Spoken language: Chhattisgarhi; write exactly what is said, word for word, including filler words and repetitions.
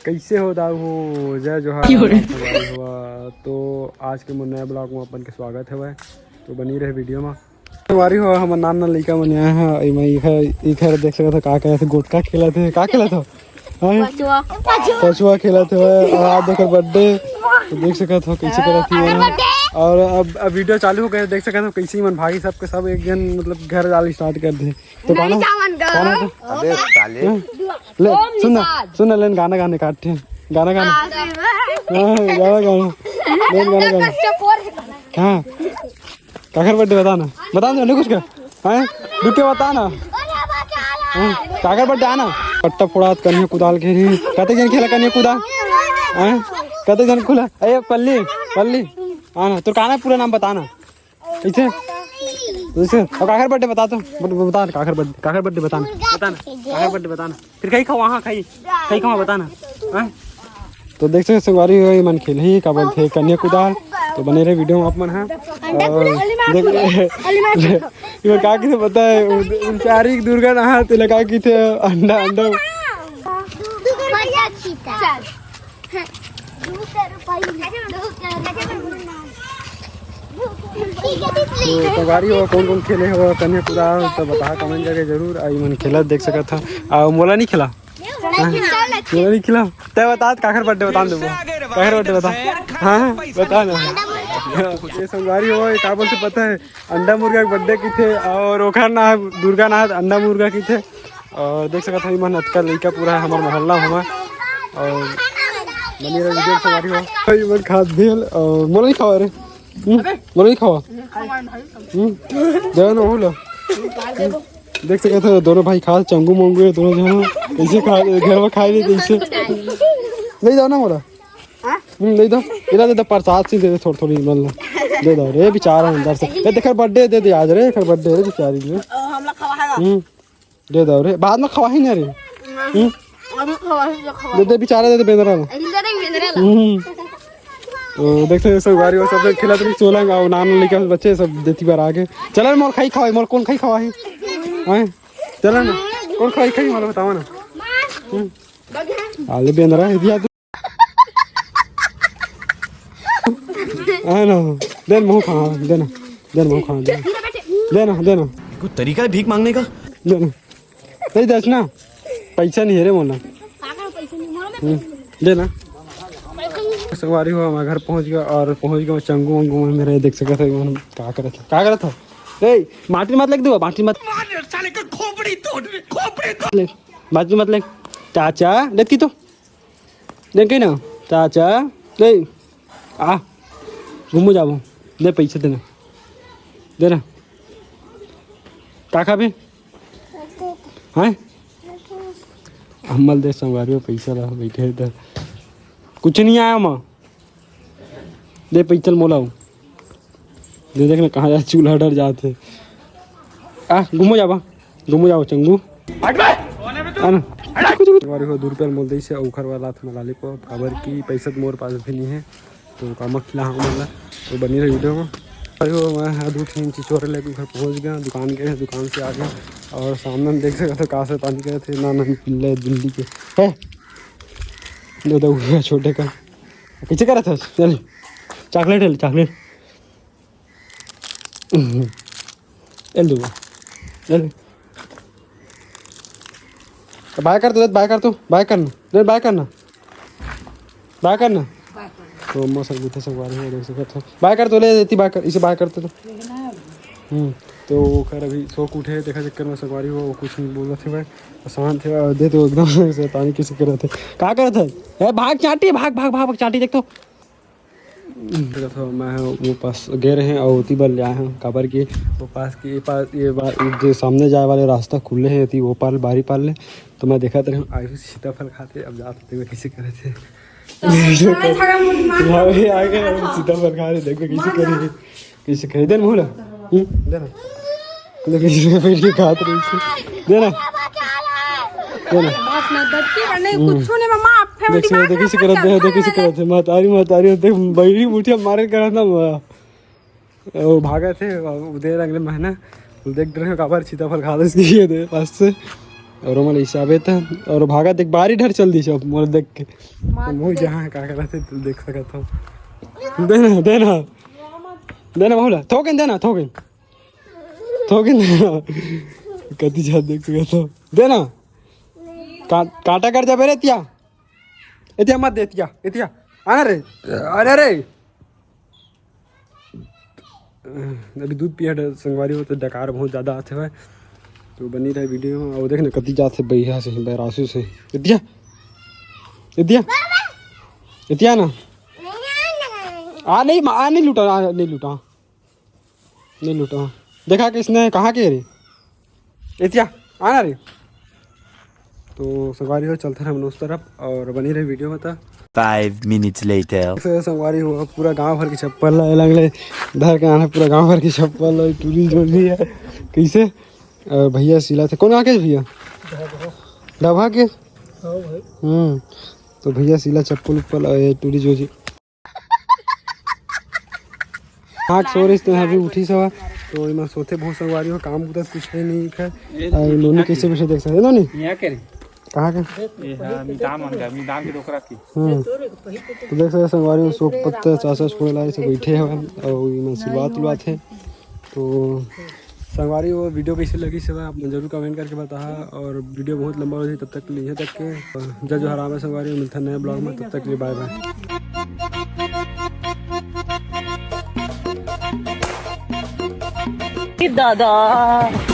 कैसे हो दाऊ हो? जय जोहार, क्यों रे? आप संगवारी हो। तो आज के मोर नया vlog में अपन के स्वागत हवय। तो बनी रहे video में। संगवारी हो, हमर नान नान लइका मन आए हैं। एमा इखर, इखर देख सकत हो का करत हे, गोटका खेलत हे। का खेलत हो? हैं? पचुआ। पचुआ खेलत हे। और आज एकर birthday, तो देख सकत हो कैसे करत हे। और अब, अब video चालू हो गए, देख सकत हो कैसे मन भागी, सबके सब एक जन मतलब घर जाल start कर दे। तो गाना, गाना तो अबे साले। हाँ? ले, सुन ना, सुन ना, लेन गाना गाने काट थे। गाना गाना। हाँ, गाना गाना। लेन गाना गाना। हाँ। काकर birthday बता ना। बता ना, नहीं कुछ कर। हैं? रुक के बता ना। हैं? काकर birthday आना। पट्टा फोड़ात कन्या कुदाल के नहीं। कते जन खेला कन्या कुदाल? हैं? कते जन खुला? ए, पल्ली, पल्ली। आना, तो काना पूरा नाम बता ना। कैसे? कैसे? और काकर birthday बता तो। बत-, बता ना, काकर birthday, काकर birthday बता ना। बता ना, काकर birthday बता ना। फिर कहीं खावा, हाँ, कहीं, कहीं खावा, बता ना। हाँ? तो देख सकते संगवारी हो, ये मन खेल ही का बोलते हैं, कन्या कुदाल। तो बने रहे video में आप मन, हाँ। और देख, ये का किसे पता है, उ-, उनचारी दुर्गा नहा, तेला का किथे अंडा, अंडा। तो संगवारी हो, कौन कौन खेले हो कन्या कुदाल, तो बता comment करके जरूर। आई मन खेला देख सकत था। आ, मोला नहीं खेला? हाँ? मोला नहीं खेला। तै बता, काकर birthday बता देबो। काकर birthday बता। हाँ, बता ना। ये संगवारी हो, ये का बोलते पता है? अंडा मुर्गा के birthday किथे और ओखर ना दुर्गा ना अंडा मुर्गा किथे। और देख सकत हो, इमन अतका लइका पूरा हमर मोहल्ला हमा। और बनी रहे video संगवारी हो। इमन खात भेल और मोला नहीं खावा रे। हम्म, मोला नहीं खावा। हम्म, दे ना हो लो। हम्म, देख सकत हो, दोनों भाई खात, चंगू मंगू है दोनों जन। कैसे खा, घर में खाए नहीं कैसे? नहीं दो ना मोला। हम्म, नहीं दो। इला दे दो, प्रसाद से दे दे थोड़ी थोड़ी, मतलब। दे दो रे बेचारा अंदर से। ए, देख birthday दे दे आज रे, एकर birthday रे बेचारी रे। हम्म। दे दो रे, बाद में खवाही ना रे। हम्म? दे दे बेचारा, दे दे बेंदरा ला। हम्म। तो देखते हैं संगवारी हो, सब लोग खेलत रही सोलंग, और नान लेके बच्चे सब देती बार आगे। चल रे, मोर खाई खवाई, मोर कौन खाई खवाही? हैं? चल ना, कौन खाई खाई, मोला बतावा ना। हम्म। आले बेंदरा है दिया तू। आ ना, दे ना, महू खा, दे ना, दे ना, महू खा, दे ना। दे ना, दे ना। कोई तरीका है भीख मांगने का? दे ना। नहीं दस ना, पैसा नहीं है रे मोला। हम्म, दे ना। संगवारी हो, मैं घर पहुंच गया और पहुंच गया चंगू वंगू में मेरे, देख सकत हो, मन का करत है, का करत है? ए, माटी मत लग दो, माटी मत। मार साले का खोपड़ी तोड़, खोपड़ी तोड़। ले, माटी मत लग। चाचा, देखती तो। देखे ना, चाचा, ले, आ, घूमो जाबो, दे पैसा देना, दे ना, का खाबे? हैं? अम्मल दे संगवारी हो पैसा ला, बैठे इधर, कुछ नहीं आया माँ, दे पैसा मोला। दे देख ना कहाँ जा, चूल्हा डर जात हे। आ, घूमो जाबा, घूमो जाओ चंगू। आ ना। तुम्हारी हो दूर पर बोल दे इसे, औखर वाला था मलाली पर, काबर की पैसा तो मोर पास भी नहीं है, तो कामा खिला हम वाला, तो बनी रही video में। अरे हो, मैं हाँ दो तीन चीज और लेके घर पहुँच गया, दुकान के, दुकान से आ गया, और सामने में देख सकते हो कहाँ से पानी करे थे, ना ना पिल्ले बिल्ली के है, दे दो छोटे का। कैसे करे थे? चल, chocolate है, chocolate। एल दो, एल। तो बाय कर दो, बाय कर तू, बाय करना, ले बाय करना, बाय करना। तो अम्मा सब गुथे संगवारी हो, देख सकत हो। बाय कर तो ले देती, बाय कर, इसे बाय कर तो। हम्म, तो ओकर अभी सो के उठे, देखा चक्कर में संगवारी हो, कुछ नहीं बोलत हे भाई, शांत हे, और दे तो एकदम शैतानी किसी करत हे। का करत हे? ए, भाग चांटी, भाग, भाग, भाग, भाग, चांटी देख तो। देखत हो, मैं वो पास गे रहे और ओती बर ले आए हैं, काबर कि वो पास की, ये पास, ये बार, जो सामने जाए वाले रास्ता खुले हैं, एती वो पार, बारी पार ले, तो मैं देखत रहे हूँ, आयुष सीताफल खाते, अब जात होते हुए कैसे करे थे। तो भाभी आ गए, अब सीताफल खा रहे, देखो कैसे करे थे, कैसे करे, दे ना मोला, हम्म, दे ना। लेकिन इसमें बैठ के खात रही से। दे ना। दे ना। बाप ना दत्ती बने हम्म। कुछ नहीं मामा, आप family देख से, बात देख से करत, देख, देख से करत है। महतारी, महतारी, देख, बैरी मुठिया मारे करत ना, माँ। वो भागत हे, वो दे अगले महीना। वो देख रहे हो, काबर सीताफल खा ले इसकी, ये दे, पास से। और ओमन हिसाबे त, और भागा देख, बारी डर चल दिस अब मोर देख के। मुँह जहाँ का करत हे, तू देख सकत हो। देना, देना, देना बहुला, थोकिन देना, थोकिन, थोकिन देना। कति जात देख सकत हो, देना। का-, कांटा कर जाबे रे एतिया, एतिया मत दे, एतिया, एतिया, आना रे, अरे रे। अभी दूध पिया डर-, संगवारी हो, तो डकार बहुत ज़्यादा आथे हवय, तो बनी रहे वीडियो में। और देख ना, कति जात हे बइहा से, बैरासू से। एतिया, एतिया, एतिया ना। आ नहीं, आ नहीं लूटा, आ नहीं लूटा, नहीं लूटा। देखा किसने, कहाँ के रे? एतिया, आना रे। तो संगवारी हो, चलते हैं हम उस तरफ और बनी रहे वीडियो में। तो Five minutes later. से संगवारी हो, पूरा गांव भर की चप्पल ला, ए लंग ले धर के आना, पूरा गांव भर की चप्पल ला, टूरी जो भी है, कैसे? और भैया सिलाथे, कौन आके भैया? डभा के? हाँ भाई। हम्म, तो भैया सिला चप्पल उप्पल, और ये टूरी जो जी। हाँ, सो रहिस ते अभी उठिस हवय, तो एमा सोथे बहुत संगवारी हो, काम बुता कुछ है नहीं है। और नोनी कैसे बैठे देख सकते हो, नोनी? यहाँ के रे? कहाँ के? ये हाँ, मितान मन का, मितान के डोकरा की। हम्म। तो देख सकते हो संगवारी हो, सोक पत्ता चाचा छोड़े ला, ऐसे बैठे हवय और एमा सिलवात उलवात हे। तो संगवारी हो, वीडियो कैसे लगिस हवय, आप मन जरूर कमेंट करके बताहा, और वीडियो बहुत लंबा हो जाही, तब तक के लिए यहाँ तक के जय जोहार, राम संगवारी, मिलता नया ब्लॉग में, तब तक के लिए बाय बाय। दादा।